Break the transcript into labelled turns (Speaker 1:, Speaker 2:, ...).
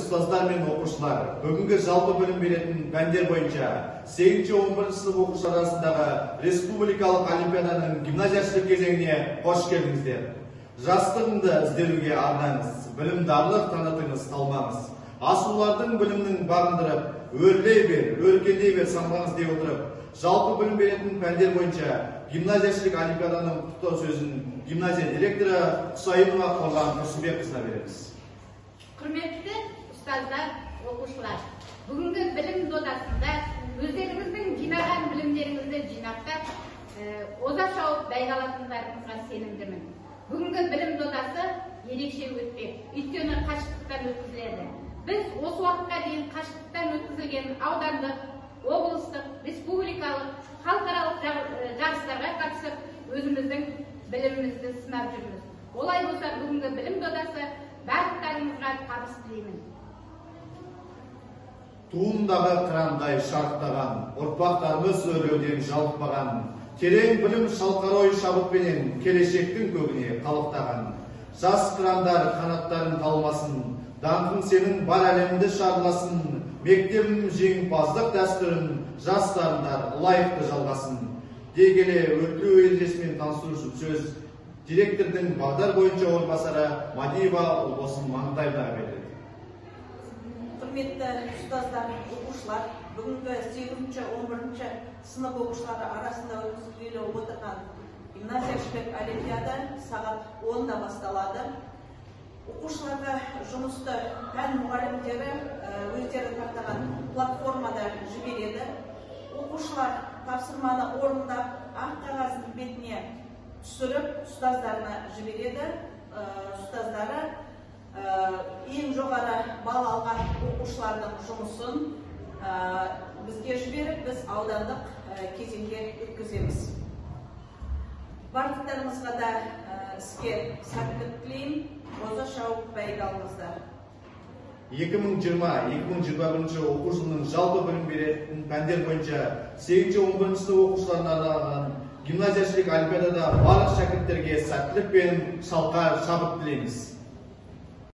Speaker 1: Ұстаздар мен оқушылар, бүгінгі жалпы білім беретін пәндер бойынша 8-11 сынып оқушылары арасындағы республикалық олимпиаданың гимназияшылық кезеңіне қош келдіңіздер. Жастығыңды ізденуге арнаңыз, білімдарлық танытыңыз, талмаңыз. Асулардың білімнің бағындырып, өрлей бер, өркендей бер самғаңыз дей отырып, жалпы білім беретін пәндер бойынша гимназияшылық олимпиаданың құттықтау сөзін гимназия директоры Құсайынова Қорған Тұрсынбекқызына береміз.
Speaker 2: Құрметті ұстаздар, оқушылар, бүгінгі білім додасында өздеріңіздің жинаған білімдеріңізді жинақтап, оза шауып бәйге алатындарыңызға сенімдімін. Бүгінгі білім додасы ерекше өтпек, өйткені қашықтықтан өткізіледі. Біз осы уақытқа дейін қашықтықтан өткізілген аудандық, облыстық, республикалық, халықаралық жарыстарға қатысып, өзіміздің білімімізді сынап жүрміз. Олай болса, бүгінгі білім додасы барлықтарыңызға табыс тілеймін.
Speaker 1: Туындағы қырандай шарықтаған, ұрпақтарымыз өрлеуден жалықпаған, терең білім шалқар ой шабытпенен келешектің көгіне қалықтаған. Жас қырандар қанаттарын талмасын, даңқың сенің бар әлемді шарласын, мектебім жеңімпаздық дәстүрін жас дарындар лайықты жалғасын. Дей келе өтілу ережесімен таныстырушы сөз директордың бағдар бойынша орынбасары Мадиева Ұлбосын Маңтаевнаға беріледі.
Speaker 3: Құрметті ұстаздар, оқушылар, бүгінгі 8-11 сынып оқушылары арасында өткізілгелі отырған гимназияшылық олимпиада сағат 10-да басталады. Оқушыларға жұмысты пән мұғалімдері өздері таңдаған платформада жібереді. Оқушылар тапсырманы орындап, ақ қағаздың бетіне түсіріп, ұстаздарына жібереді. Ұстаздары ең жоғары балл алған оқушылардың жұмысын бізге жіберіп, біз аудандық кезеңге өткіземіз. Барлықтарыңызға да іске сәттілік тілеймін. Оза шауып бәйге алыңыздар.
Speaker 1: 2020-2021 оқу жылының жалпы білім беретін пәндер бойынша 8-11 сынып оқушыларына арналған гимназияшылық олимпиадада барлық шәкірттерге сәттілік пен шалқар шабыт тілейміз.